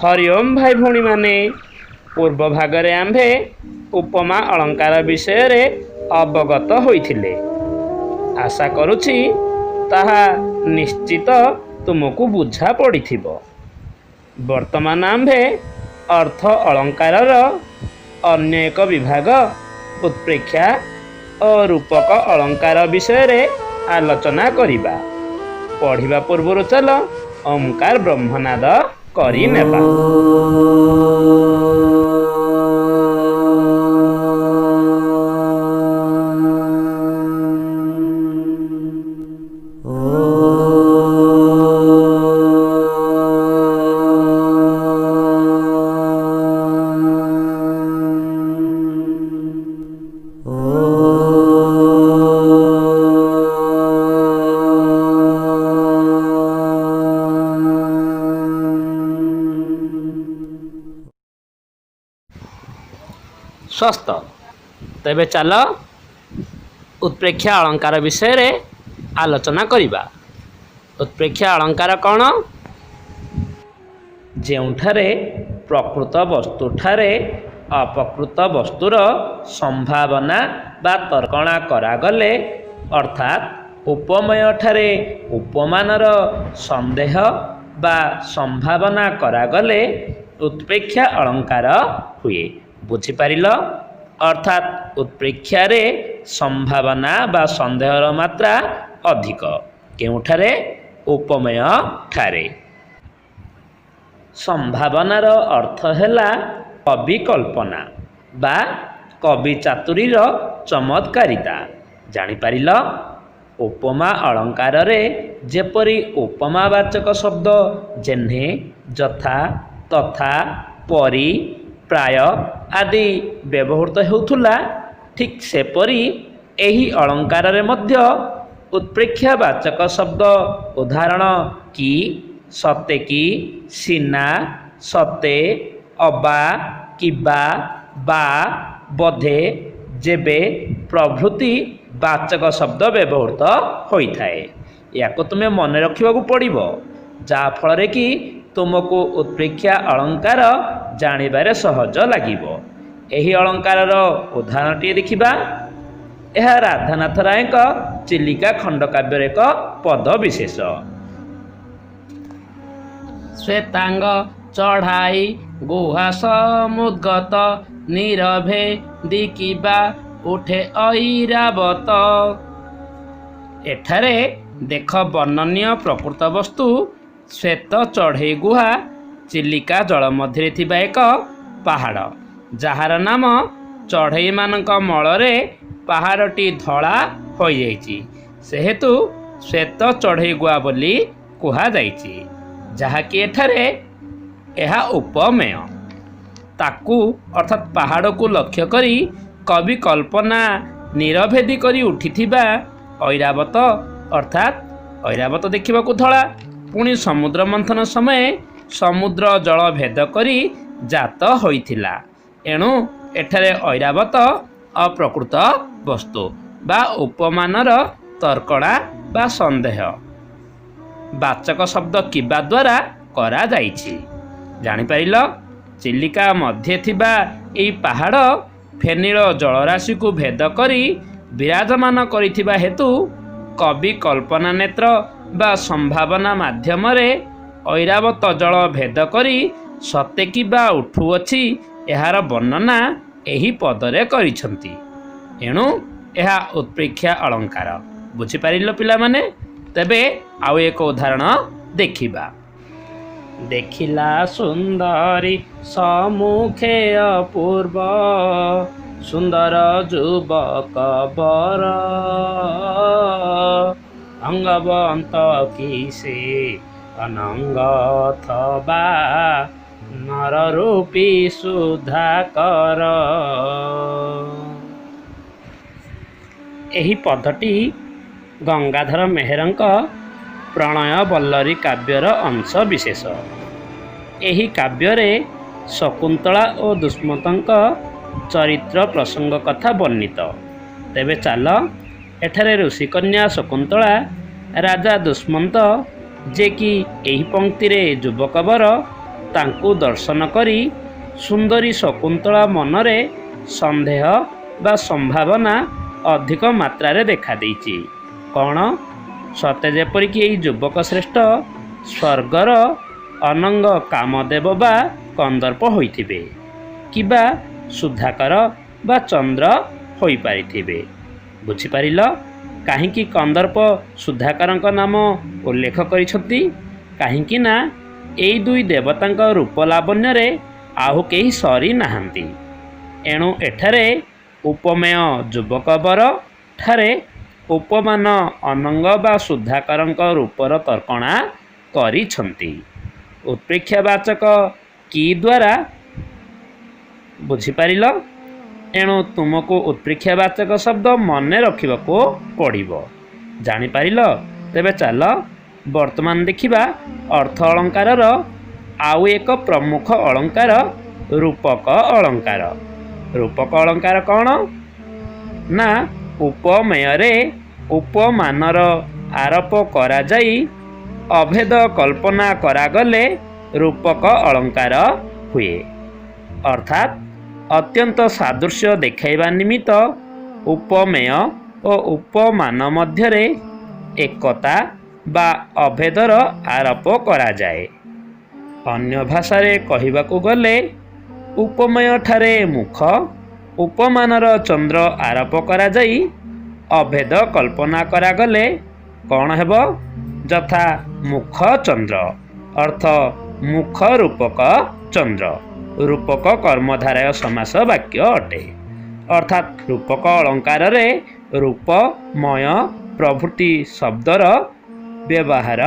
ହରି ଓମ୍ ଭାଇ ଭଉଣୀମାନେ, ପୂର୍ବ ଭାଗରେ ଆମ୍ଭେ ଉପମା ଅଳଙ୍କାର ବିଷୟରେ ଅବଗତ ହୋଇଥିଲେ। ଆଶା କରୁଛି ତାହା ନିଶ୍ଚିତ ତୁମକୁ ବୁଝା ପଡ଼ିଥିବ। ବର୍ତ୍ତମାନ ଆମ୍ଭେ ଅର୍ଥ ଅଳଙ୍କାରର ଅନ୍ୟ ଏକ ବିଭାଗ ଉତ୍ପ୍ରେକ୍ଷା ଓ ରୂପକ ଅଳଙ୍କାର ବିଷୟରେ ଆଲୋଚନା କରିବା। ପଢ଼ିବା ପୂର୍ବରୁ ଚାଲ ଓମ୍କାର ବ୍ରହ୍ମନାଦ କରିନେବା। ସ୍ୱସ୍ତ। ତେବେ ଚାଲ ଉତ୍ପ୍ରେକ୍ଷା ଅଳଙ୍କାର ବିଷୟରେ ଆଲୋଚନା କରିବା। ଉତ୍ପ୍ରେକ୍ଷା ଅଳଙ୍କାର କ'ଣ? ଯେଉଁଠାରେ ପ୍ରକୃତ ବସ୍ତୁଠାରେ ଅପକୃତ ବସ୍ତୁର ସମ୍ଭାବନା ବା ତର୍କଣା କରାଗଲେ, ଅର୍ଥାତ୍ ଉପମେୟଠାରେ ଉପମାନର ସନ୍ଦେହ ବା ସମ୍ଭାବନା କରାଗଲେ ଉତ୍ପ୍ରେକ୍ଷା ଅଳଙ୍କାର ହୁଏ। ବୁଝିପାରିଲ? ଅର୍ଥାତ୍ ଉତ୍ପ୍ରେକ୍ଷାରେ ସମ୍ଭାବନା ବା ସନ୍ଦେହର ମାତ୍ରା ଅଧିକ। କେଉଁଠାରେ? ଉପମେୟ ଠାରେ। ସମ୍ଭାବନାର ଅର୍ଥ ହେଲା କବି କଳ୍ପନା ବା କବି ଚାତୁରୀର ଚମତ୍କାରିତା। ଜାଣିପାରିଲ? ଉପମା ଅଳଙ୍କାରରେ ଯେପରି ଉପମାବାଚକ ଶବ୍ଦ ଯେହ୍ନେ, ଯଥା, ତଥା, ପରି, ପ୍ରାୟ ଆଦି ବ୍ୟବହୃତ ହେଉଥିଲା, ଠିକ୍ ସେପରି ଏହି ଅଳଙ୍କାରରେ ମଧ୍ୟ ଉତ୍ପ୍ରେକ୍ଷାବାଚକ ଶବ୍ଦ ଉଦାହରଣ କି, ସତେ କି, ସିନା, ସତେ, ଅବା, କିବା, ବା, ବୋଧେ, ଯେବେ ପ୍ରଭୃତି ବାଚକ ଶବ୍ଦ ବ୍ୟବହୃତ ହୋଇଥାଏ। ୟାକୁ ତୁମେ ମନେ ରଖିବାକୁ ପଡ଼ିବ, ଯାହାଫଳରେ କି ତୁମକୁ ଉତ୍ପ୍ରେକ୍ଷା ଅଳଙ୍କାର ଜାଣିବାରେ ସହଜ ଲାଗିବ। ଏହି ଅଳଙ୍କାରର ଉଦାହରଣଟିଏ ଦେଖିବା। ଏହା ରାଧାନାଥ ରାୟଙ୍କ ଚିଲିକା ଖଣ୍ଡକାବ୍ୟର ଏକ ପଦ ବିଶେଷ। ଶ୍ଵେତାଙ୍ଗ ଚଢ଼ାଇ ଗୁହା ସମୁଦ୍ଗତ ନୀରଭେ ଦିକିବା ଉଠେ ଐରାବତ। ଏଠାରେ ଦେଖ, ବର୍ଣ୍ଣନୀୟ ପ୍ରକୃତ ବସ୍ତୁ ଶ୍ୱେତ ଚଢ଼େଇ ଗୁହା ଚିଲିକା ଜଳ ମଧ୍ୟରେ ଥିବା ଏକ ପାହାଡ଼, ଯାହାର ନାମ ଚଢ଼େଇମାନଙ୍କ ମଳରେ ପାହାଡ଼ଟି ଧଳା ହୋଇଯାଇଛି, ସେହେତୁ ଶ୍ୱେତ ଚଢ଼େଇ ଗୁହା ବୋଲି କୁହାଯାଇଛି, ଯାହାକି ଏଠାରେ ଏହା ଉପମେୟ। ତାକୁ ଅର୍ଥାତ୍ ପାହାଡ଼କୁ ଲକ୍ଷ୍ୟ କରି କବି କଳ୍ପନା ନିରଭେଦୀ କରି ଉଠିଥିବା ଐରାବତ, ଅର୍ଥାତ୍ ଐରାବତ ଦେଖିବାକୁ ଧଳା, ପୁଣି ସମୁଦ୍ର ମନ୍ଥନ ସମୟେ ସମୁଦ୍ର ଜଳ ଭେଦ କରି ଜାତ ହୋଇଥିଲା। ଏଣୁ ଏଠାରେ ଐରାବତ ଅପ୍ରକୃତ ବସ୍ତୁ ବା ଉପମାନର ତର୍କଣା ବା ସନ୍ଦେହ ବାଚକ ଶବ୍ଦ କିବା ଦ୍ୱାରା କରାଯାଇଛି। ଜାଣିପାରିଲ? ଚିଲିକା ମଧ୍ୟେ ଥିବା ଏହି ପାହାଡ଼ ଫେନିଳ ଜଳରାଶିକୁ ଭେଦ କରି ବିରାଜମାନ କରିଥିବା ହେତୁ କବି କଳ୍ପନା ନେତ୍ର ବା ସମ୍ଭାବନା ମାଧ୍ୟମରେ ଐରାବତ ଜଳ ଭେଦ କରି ସତେ କିବା ଉଠୁଅଛି, ଏହାର ବର୍ଣ୍ଣନା ଏହି ପଦରେ କରିଛନ୍ତି। ଏଣୁ ଏହା ଉତ୍ପ୍ରେକ୍ଷା ଅଳଙ୍କାର। ବୁଝିପାରିଲ ପିଲାମାନେ? ତେବେ ଆଉ ଏକ ଉଦାହରଣ ଦେଖିବା। ଦେଖିଲା ସୁନ୍ଦରୀ ସମ୍ମୁଖେ ଅପୂର୍ବ ସୁନ୍ଦର ଯୁବକ ବର, ଅଙ୍ଗବନ୍ତ କି ସେ ଅନଙ୍ଗ ଅଥବା ନର ରୂପୀ ସୁଧାକର। ଏହି ପଦଟି ଗଙ୍ଗାଧର ମେହେରଙ୍କ ପ୍ରଣୟ ବଲ୍ଲରୀ କାବ୍ୟର ଅଂଶ ବିଶେଷ। ଏହି କାବ୍ୟରେ ଶକୁନ୍ତଳା ଓ ଦୁଷ୍ମନ୍ତଙ୍କ ଚରିତ୍ର ପ୍ରସଙ୍ଗ କଥା ବର୍ଣ୍ଣିତ। ତେବେ ଚାଲ, ଏଠାରେ ଋଷିକନ୍ୟା ଶକୁନ୍ତଳା ରାଜା ଦୁଷ୍ମନ୍ତ, ଯେ କି ଏହି ପଙ୍କ୍ତିରେ ଯୁବକ ବର, ତାଙ୍କୁ ଦର୍ଶନ କରି ସୁନ୍ଦରୀ ଶକୁନ୍ତଳା ମନରେ ସନ୍ଦେହ ବା ସମ୍ଭାବନା ଅଧିକ ମାତ୍ରାରେ ଦେଖାଦେଇଛି। କ'ଣ ସତେ ଯେପରିକି ଏଇ ଯୁବକ ଶ୍ରେଷ୍ଠ ସ୍ୱର୍ଗର ଅନଙ୍ଗ କାମଦେବ ବା କନ୍ଦର୍ପ ହୋଇଥିବେ କିମ୍ବା ସୁଧାକର ବା ଚନ୍ଦ୍ର ହୋଇପାରିଥିବେ। ବୁଝିପାରିଲ କାହିଁକି କନ୍ଦର୍ପ ସୁଧାକରଙ୍କ ନାମ ଉଲ୍ଲେଖ କରିଛନ୍ତି? କାହିଁକି ନା ଏଇ ଦୁଇ ଦେବତାଙ୍କ ରୂପ ଲାବଣ୍ୟରେ ଆଉ କେହି ସରି ନାହାନ୍ତି। ଏଣୁ ଏଠାରେ ଉପମେୟ ଯୁବକ ବର ଠାରେ ଉପମାନ ଅନଙ୍ଗ ବା ସୁଧାକରଙ୍କ ରୂପର ତର୍କଣା କରିଛନ୍ତି ଉତ୍ପ୍ରେକ୍ଷାବାଚକ କି ଦ୍ୱାରା। ବୁଝିପାରିଲ? ଏଣୁ ତୁମକୁ ଉତ୍ପ୍ରେକ୍ଷାବାଚକ ଶବ୍ଦ ମନେ ରଖିବାକୁ ପଡ଼ିବ। ଜାଣିପାରିଲ? ତେବେ ଚାଲ ବର୍ତ୍ତମାନ ଦେଖିବା ଅର୍ଥ ଅଳଙ୍କାରର ଆଉ ଏକ ପ୍ରମୁଖ ଅଳଙ୍କାର, ରୂପକ ଅଳଙ୍କାର। ରୂପକ ଅଳଙ୍କାର କ'ଣ ନା, ଉପମେୟରେ ଉପମାନର ଆରୋପ କରାଯାଇ ଅଭେଦ କଳ୍ପନା କରାଗଲେ ରୂପକ ଅଳଙ୍କାର ହୁଏ। ଅର୍ଥାତ୍ ଅତ୍ୟନ୍ତ ସାଦୃଶ୍ୟ ଦେଖାଇବା ନିମିତ୍ତ ଉପମେୟ ଓ ଉପମାନ ମଧ୍ୟରେ ଏକତା ବା ଅଭେଦର ଆରୋପ କରାଯାଏ। ଅନ୍ୟ ଭାଷାରେ କହିବାକୁ ଗଲେ ଉପମେୟଠାରେ ମୁଖ, ଉପମାନର ଚନ୍ଦ୍ର ଆରୋପ କରାଯାଇ ଅଭେଦ କଳ୍ପନା କରାଗଲେ କ'ଣ ହେବ? ଯଥା ମୁଖ ଚନ୍ଦ୍ର, ଅର୍ଥ ମୁଖ ରୂପକ ଚନ୍ଦ୍ର, ରୂପକ କର୍ମଧାରୟ ସମାସ ବାକ୍ୟ ଅଟେ। ଅର୍ଥାତ୍ ରୂପକ ଅଳଙ୍କାରରେ ରୂପମୟ ପ୍ରଭୃତି ଶବ୍ଦର ବ୍ୟବହାର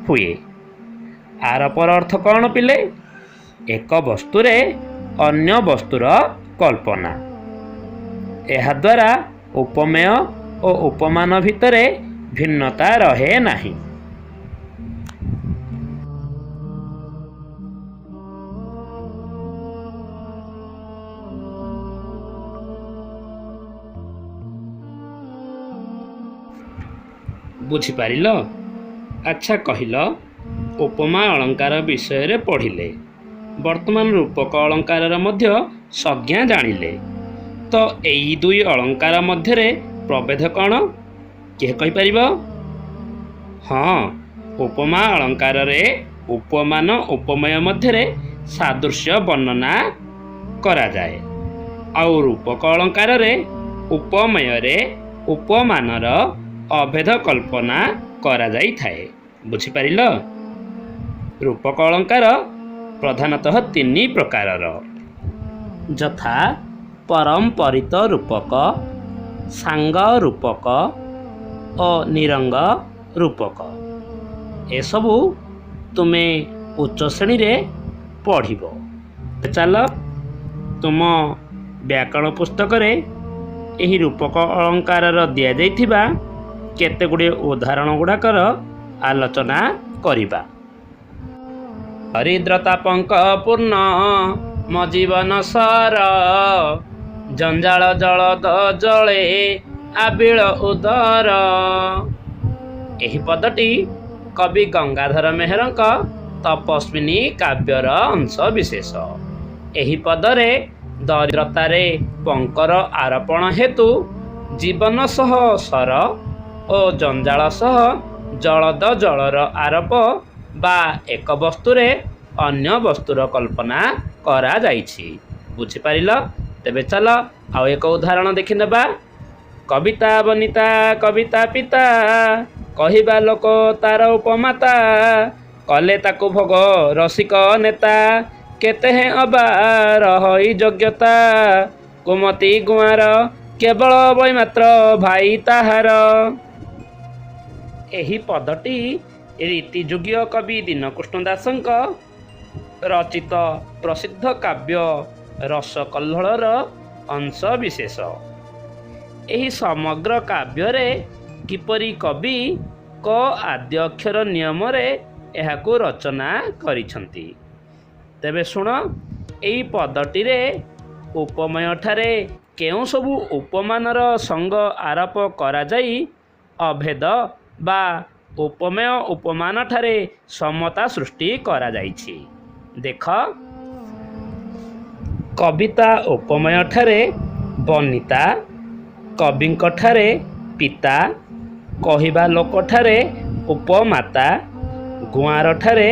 ହୁଏ। ଆରୋପର ଅର୍ଥ କ'ଣ ପିଲେ? ଏକ ବସ୍ତୁରେ ଅନ୍ୟ ବସ୍ତୁର କଳ୍ପନା। ଏହାଦ୍ୱାରା ଉପମେୟ ଓ ଉପମାନ ଭିତରେ ଭିନ୍ନତା ରହେ ନାହିଁ। ବୁଝିପାରିଲ? ଆଚ୍ଛା କହିଲ, ଉପମା ଅଳଙ୍କାର ବିଷୟରେ ପଢ଼ିଲେ, ବର୍ତ୍ତମାନ ରୂପକ ଅଳଙ୍କାରର ମଧ୍ୟ ସଂଜ୍ଞା ଜାଣିଲେ, ତ ଏଇ ଦୁଇ ଅଳଙ୍କାର ମଧ୍ୟରେ ପ୍ରଭେଦ କ'ଣ କିଏ କହିପାରିବ? ହଁ, ଉପମା ଅଳଙ୍କାରରେ ଉପମାନ ଉପମେୟ ମଧ୍ୟରେ ସାଦୃଶ୍ୟ ବର୍ଣ୍ଣନା କରାଯାଏ, ଆଉ ରୂପକ ଅଳଙ୍କାରରେ ଉପମେୟରେ ଉପମାନର ଅଭେଦ କଳ୍ପନା କରାଯାଇଥାଏ। ବୁଝିପାରିଲ? ରୂପକ ଅଳଙ୍କାର ପ୍ରଧାନତଃ ତିନି ପ୍ରକାରର, ଯଥା ପରମ୍ପରିତ ରୂପକ, ସାଙ୍ଗ ରୂପକ ଓ ନିରଙ୍ଗ ରୂପକ। ଏସବୁ ତୁମେ ଉଚ୍ଚ ଶ୍ରେଣୀରେ ପଢ଼ିବ। ଚାଲ ତୁମ ବ୍ୟାକରଣ ପୁସ୍ତକରେ ଏହି ରୂପକ ଅଳଙ୍କାରର ଦିଆଯାଇଥିବା କେତେ ଗୁଡ଼ିଏ ଉଦାହରଣ ଗୁଡ଼ାକର ଆଲୋଚନା କରିବା। ହରିଦ୍ରତା ପଙ୍କ ପୂର୍ଣ୍ଣ ମୋ ଜୀବନ ସର, ଜଞ୍ଜାଳ ଜଳଦ ଜଳେ ଆବିଳ ଉଦର। ଏହି ପଦଟି କବି ଗଙ୍ଗାଧର ମେହେରଙ୍କ ତପସ୍ୱିନୀ କାବ୍ୟର ଅଂଶ ବିଶେଷ। ଏହି ପଦରେ ଦରିଦ୍ରତାରେ ପଙ୍କର ଆରୋପଣ ହେତୁ ଜୀବନ ସହ ସର ଓ ଜଞ୍ଜାଳ ସହ ଜଳଦ ଜଳର ଆରୋପ ବା ଏକ ବସ୍ତୁରେ ଅନ୍ୟ ବସ୍ତୁର କଳ୍ପନା କରାଯାଇଛି। ବୁଝିପାରିଲ? ତେବେ ଚାଲ ଆଉ ଏକ ଉଦାହରଣ ଦେଖିନେବା। କବିତା ବନିତା କବିତା ପିତା, କହିବା ଲୋକ ତାର ଉପମାତା, କଲେ ତାକୁ ଭୋଗ ରସିକ ନେତା, କେତେ ହେଁ ଅବା ରହଇ ଯୋଗ୍ୟତା, କୁମତି ଗୁଆଁର କେବଳ ବୈମାତ୍ର ଭାଇ ତାହାର। ଏହି ପଦଟି ରୀତିଯୁଗୀୟ କବି ଦୀନକୃଷ୍ଣ ଦାସଙ୍କ ରଚିତ ପ୍ରସିଦ୍ଧ କାବ୍ୟ ରସକଲ୍ଲୋଳର ଅଂଶ ବିଶେଷ। ଏହି ସମଗ୍ର କାବ୍ୟରେ କିପରି କବି କ ଆଦ୍ୟ ଅକ୍ଷର ନିୟମରେ ଏହାକୁ ରଚନା କରିଛନ୍ତି। ତେବେ ଶୁଣ, ଏହି ପଦଟିରେ ଉପମେୟଠାରେ କେଉଁ ସବୁ ଉପମାନର ସଙ୍ଗ ଆରୋପ କରାଯାଇ ଅଭେଦ ବା ଉପମେୟ ଉପମାନଠାରେ ସମତା ସୃଷ୍ଟି କରାଯାଇଛି? ଦେଖ, କବିତା ଉପମେୟଠାରେ ବନିତା, କବିଙ୍କଠାରେ ପିତା, କହିବା ଲୋକଠାରେ ଉପମାତା, ଗୁଆଁରଠାରେ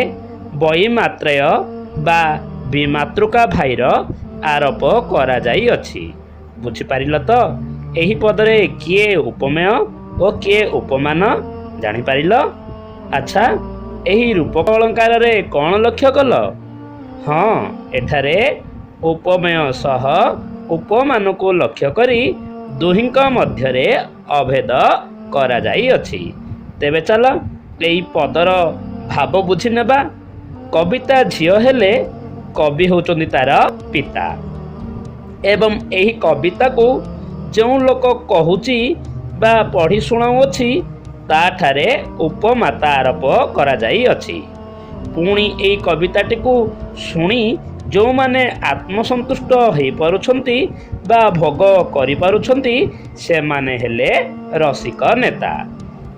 ବୈମାତ୍ରେୟ ବା ବିମାତୃକା ଭାଇର ଆରୋପ କରାଯାଇଅଛି। ବୁଝିପାରିଲ ତ ଏହି ପଦରେ କିଏ ଉପମେୟ ଓ କିଏ ଉପମାନ ଜାଣିପାରିଲ? ଆଚ୍ଛା, ଏହି ରୂପକ ଅଳଙ୍କାରରେ କ'ଣ ଲକ୍ଷ୍ୟ କଲ? ହଁ, ଏଠାରେ ଉପମେୟ ସହ ଉପମାନକୁ ଲକ୍ଷ୍ୟ କରି ଦୁହିଁଙ୍କ ମଧ୍ୟରେ ଅଭେଦ କରାଯାଇଅଛି। ତେବେ ଚାଲ ଏହି ପଦର ଭାବ ବୁଝି ନେବା। କବିତା ଝିଅ ହେଲେ କବି ହେଉଛନ୍ତି ତାର ପିତା ଏବଂ ଏହି କବିତାକୁ ଯେଉଁ ଲୋକ କହୁଛି ବା ପଢ଼ି ଶୁଣାଉଅଛି, ତାଠାରେ ଉପମାତା ଆରୋପ କରାଯାଇଅଛି। ପୁଣି ଏହି କବିତାଟିକୁ ଶୁଣି ଯେଉଁମାନେ ଆତ୍ମସନ୍ତୁଷ୍ଟ ହୋଇପାରୁଛନ୍ତି ବା ଭୋଗ କରିପାରୁଛନ୍ତି, ସେମାନେ ହେଲେ ରସିକ ନେତା।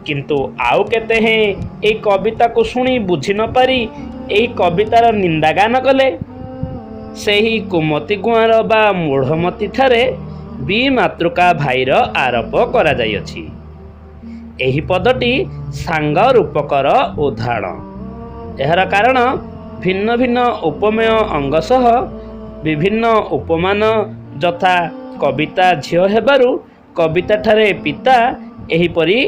କିନ୍ତୁ ଆଉ କେତେ ହେଁ ଏହି କବିତାକୁ ଶୁଣି ବୁଝି ନପାରି ଏହି କବିତାର ନିନ୍ଦାଗାନ କଲେ, ସେହି କୁମତି ଗୁଆଁର ବା ମୂଢ଼ମତି ଠାରେ ବିମାତୃକା ଭାଇର ଆରୋପ କରାଯାଇଅଛି। ଏହି ପଦଟି ସାଙ୍ଗ ରୂପକର ଉଦାହରଣ। ଏହାର କାରଣ ଭିନ୍ନ ଭିନ୍ନ ଉପମେୟ ଅଙ୍ଗ ସହ ବିଭିନ୍ନ ଉପମାନ, ଯଥା କବିତା ଝିଅ ହେବାରୁ କବିତାଠାରେ ପିତା, ଏହିପରି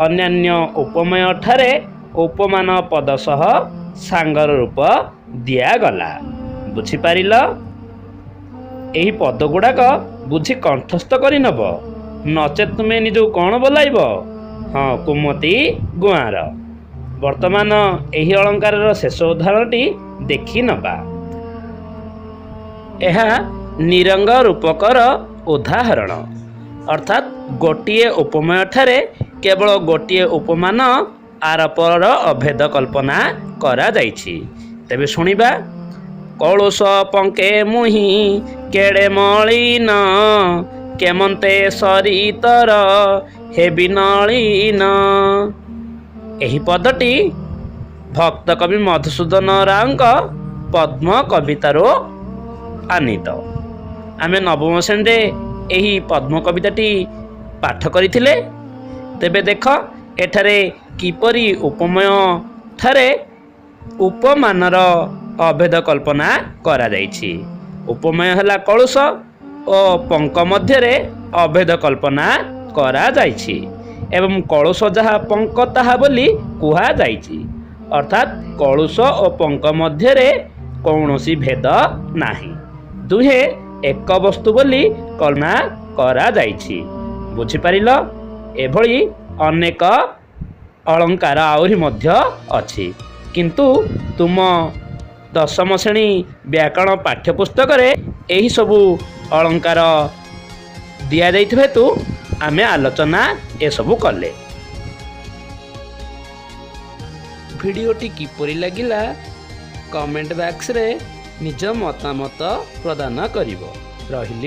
ଅନ୍ୟାନ୍ୟ ଉପମେୟ ଠାରେ ଉପମାନ ପଦ ସହ ସାଙ୍ଗର ରୂପ ଦିଆଗଲା। ବୁଝିପାରିଲ? ଏହି ପଦ ଗୁଡ଼ାକ ବୁଝି କଣ୍ଠସ୍ଥ କରିନେବ, ନଚେତ୍ ତୁମେ ନିଜକୁ କ'ଣ ବୋଲାଇବ? ହଁ, କୁମତି ଗୁଆଁର। ବର୍ତ୍ତମାନ ଏହି ଅଳଙ୍କାରର ଶେଷ ଉଦାହରଣଟି ଦେଖି ନେବା। ଏହା ନିରଙ୍ଗ ରୂପକର ଉଦାହରଣ, ଅର୍ଥାତ୍ ଗୋଟିଏ ଉପମେୟଠାରେ କେବଳ ଗୋଟିଏ ଉପମାନ ଆରୋପର ଅଭେଦ କଳ୍ପନା କରାଯାଇଛି। ତେବେ ଶୁଣିବା। କଳୁଷ ପଙ୍କେ ମୁହିଁ କେଡ଼େ ମଳିନ, କେମନ୍ତେ ସରିତର ହେବି ନଳିନ। ଏହି ପଦଟି ଭକ୍ତ କବି ମଧୁସୂଦନ ରାଓଙ୍କ ପଦ୍ମ କବିତାରୁ ଆନୀତ। ଆମେ ନବମ ଶ୍ରେଣୀରେ ଏହି ପଦ୍ମ କବିତାଟି ପାଠ କରିଥିଲେ। ତେବେ ଦେଖ, ଏଠାରେ କିପରି ଉପମେୟ ଠାରେ ଉପମାନର ଅଭେଦ କଳ୍ପନା କରାଯାଇଛି। ଉପମେୟ ହେଲା କଳୁଷ ଓ ପଙ୍କ ମଧ୍ୟରେ ଅଭେଦ କଳ୍ପନା କରାଯାଇଛି ଏବଂ କଳୁଷ ଯାହା ପଙ୍କ ତାହା ବୋଲି କୁହାଯାଇଛି। ଅର୍ଥାତ୍ କଳୁଷ ଓ ପଙ୍କ ମଧ୍ୟରେ କୌଣସି ଭେଦ ନାହିଁ, ଦୁହେଁ ଏକ ବସ୍ତୁ ବୋଲି କଳ୍ପନା କରାଯାଇଛି। ବୁଝିପାରିଲ? ଏଭଳି ଅନେକ ଅଳଙ୍କାର ଆହୁରି ମଧ୍ୟ ଅଛି, କିନ୍ତୁ ତୁମ ଦଶମ ଶ୍ରେଣୀ ବ୍ୟାକରଣ ପାଠ୍ୟପୁସ୍ତକରେ ଏହିସବୁ ଅଳଙ୍କାର ଦିଆଯାଇଥିବା ହେତୁ ଆମେ ଆଲୋଚନା ଏସବୁ କଲେ। ଭିଡ଼ିଓଟି କିପରି ଲାଗିଲା, କମେଣ୍ଟ ବକ୍ସରେ ନିଜ ମତାମତ ପ୍ରଦାନ କରିବ। ରହିଲି।